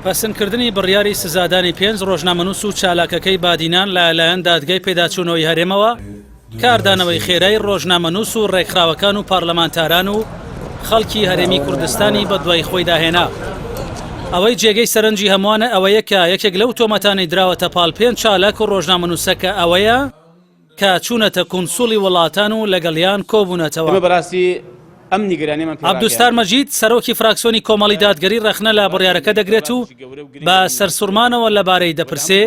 پەسندکردنی بڕیاری سزادانی پێنج ڕۆژنامەنووس و چالاکەکەی بادینان لە لایەن دادگای پێداچوونەوەی هەرێمەوە، کاردانەوەی خێرای ڕۆژنامەنووس و ڕێکخراوەکان و پارلەمانتاران و خەڵکی هەرێمی کوردستانی بەدوای خۆیدا هێنا. ئەوەی جێگەی سەرنجی هەمووانە ئەوەیە کە یەکێک لەو تۆمەتانەی دراوەتە پاڵ پێنج چالاک و ڕۆژنامەنووسەکە ئەوەیە کە چوونەتە کونسوڵی وڵاتان و لەگەڵیان کۆبوونەتەوە. ئێمە بەڕاستی ئەم نیگەرانیەمان پێ عەبدولستار ڕاگەیاندن. مەجید، سەرۆکی فراکسیۆنی کۆمەڵی دادگەری ڕەخنە لە بڕیارەکە دەگرێت و بە سەرسوڕمانەوە لەبارەی دەپرسێ،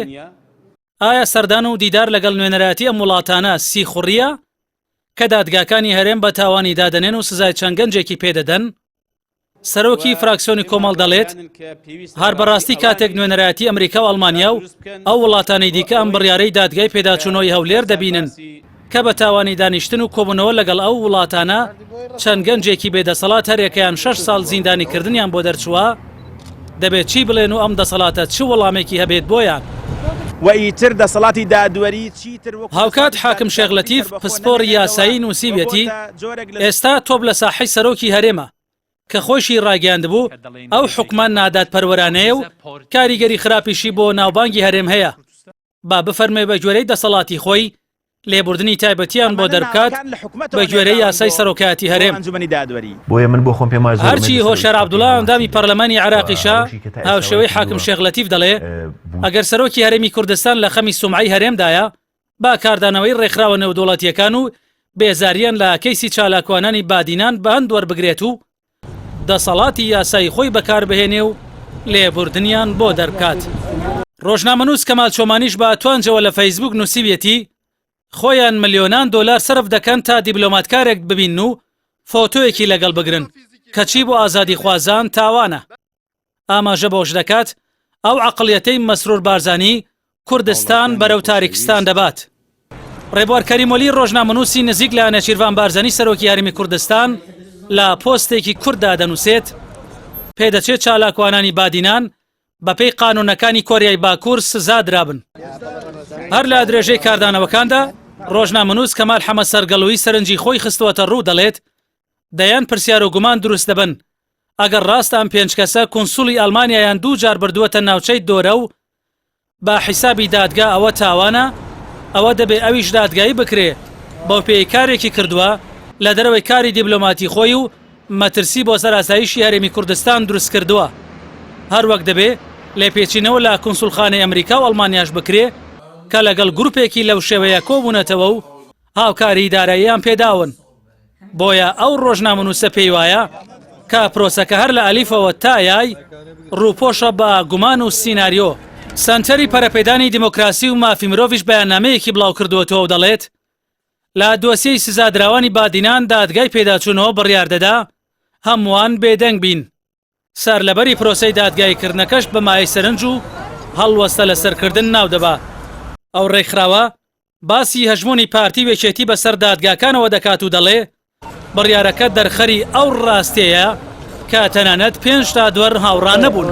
ئایا سەردان و دیدار لەگەڵ نوێنەرایەتی ئەم وڵاتانە سیخوڕییە کە دادگاکانی هەرێم بە تاوانی دادەنێن و سزای چەند گەنجێکی پێدەدەن؟ سەرۆکی فراکسیۆنی کۆمەڵ دەڵێت، هەر بەڕاستی کاتێک نوێنەرایەتی ئەمریکا و ئەڵمانیا و ئەو وڵاتانەی دیکە ئەم بڕیارەی دادگای پێداچوونەوەی هەولێر دەبینن کە بە تاوانی دانیشتن و کۆبوونەوە لەگەڵ ئەو وڵاتانە چەند گەنجێکی بێدەسەڵات هەریەکەیان شەش ساڵ زیندانیکردنیان بۆ دەرچووە، دەبێت چی بڵێن و ئەم دەسەڵاتە چ وەڵامێکی هەبێت بۆیان؟ و ئیتر دەسەڵاتی دادوەری چیتر وەکو هاوکات دەسەڵاتی حاکم شێخ دادوەری لەتیف سەربەخۆ پسپۆڕی نەمێنێتەوە یاسایی و نووسیویەتی، بۆتە جۆرێک لە ئێستا تۆپ لە ساحەی سەرۆکی هەرێمە، کە خۆیشی ڕایگەیاندبوو ئەو حوکمە نادادپەروەرانەیە و کاریگەری خراپیشی بۆ ناوبانگی هەرێم هەیە، با بفەرموێ بەگوێرەی دەسەڵاتی خۆی لێبوردنی تایبەتیان بۆ ئەمانە دەربکات ناوەکان لە حکومەتەوە بەگوێرەی نێردراون یاسای بۆ سەرۆکایەتی بۆ هەرێم. ئەنجومەنی دادوەری. بۆیە من بۆ خۆم پێم وایە زۆر ئومێد هەرچی لە سەرۆکی هۆشیار پارتی عەبدوڵا هاوڵاتی ئەندامی دەکەم پەرلەمانی و عێراقیشە ئەوەشی کە تا ئێستا وای هاوشێوەی حاکم کردووە شێخ لەتیف دەڵێ بوو. ئەگەر سەرۆکی هەرێمی کوردستان لە خەمی سومعەی هەرێمدایە با کاردانەوەی ڕێکخراوە نێودوڵەتییەکان و بێزارییان لە کەیسی چالاکوانانی بادینان بە هەند وەربگرێت و دەسەڵاتی یاسایی خۆی بەکاربهێنێ و لێبوردنیان بۆ دەربکات. ڕۆژنامەنووس کەمال چۆمانیش بە توانجەوە لە فەیسبووک نووسیویەتی، خۆیان ملیۆنان دۆلار سەرف دەکەن تا دیبلۆماتکارێک ببینن و فۆتۆیەکی لەگەڵ بگرن، کەچی بۆ ئازادیخوازان تاوانە. ئاماژە بەوەشدەکات، ئەو عەقڵیەتەی مەسرور بارزانی کوردستان هاوڵاتیانی بەرەو تاریکستان خۆشەویست. دەبات. ڕێبوار کەریمۆلی ڕۆژنامەنووسی نزیک لە نێچیرڤان بارزانی سەرۆکی هەرێمی کوردستان لە پۆستێکی کورتدا دەنووسێت، پێدەچێت چالاکوانانی بادینان بەپێی قانوونەکانی کۆریای باکوور سزا درابن. هەر لە درێژەی کاردانەوەکاندا ڕۆژنامەنووس کەمال حەمە سەرگەڵووی سەرنجی خۆی خستووەتە ڕوو دەڵێت، دەیان پرسیار و گومان دروست دەبن ئەگەر ڕاستە ئەم پێنج کەسە کونسوڵی ئەڵمانیایان دوو جار بردووەتە ناوچەی دۆرە و بە حیسابی دادگا ئەوە تاوانە ئەوە دەبێ ئەویش دادگایی بکرێ بەوپێی کارێکی کردووە لە دەرەوەی کاری دیبلۆماتی خۆی و مەترسی بۆ سەر ئاسایشی هەرێمی کوردستان دروست کردووە هەروەک دەبێ لێپێچینەوە لە کونسوڵخانەی ئەمریکا و ئەڵمانیاش بکرێ کە لەگەڵ گروپێکی لەو شێوەیە کۆبوونەتەوە و هاوکاری داراییان پێداون. بۆیە ئەو ڕۆژنامەنووسە پێی وایە کە پرۆسەکە هەر لە ئەلیفەوە تا یای ڕووپۆشە بە گومان و سیناریۆ. سەنتەری پەرەپێدانی دیموکراسی و مافی مرۆڤیش بەیاننامەیەکی بڵاوکردووەتەوە و دەڵێت، لە دۆسیەی سزادراوانی بادینان دادگای پێداچوونەوە بڕیار دەدا هەمووان بێدەنگ بین. سەرلەبەری پرۆسەی دادگاییکردنەکەش بە مایەی سەرنج و هەڵوەستە لەسەرکردن ناودەبا. ئەو ڕێکخراوە باسی هەژموونی پارتی و یەکێتی بەسەر دادگاکانەوە دەکات و دەڵێ، بڕیارەکە دەرخەری ئەو ڕاستیەیە کە تەنانەت پێنج دادوەر هاوڕا نەبوون.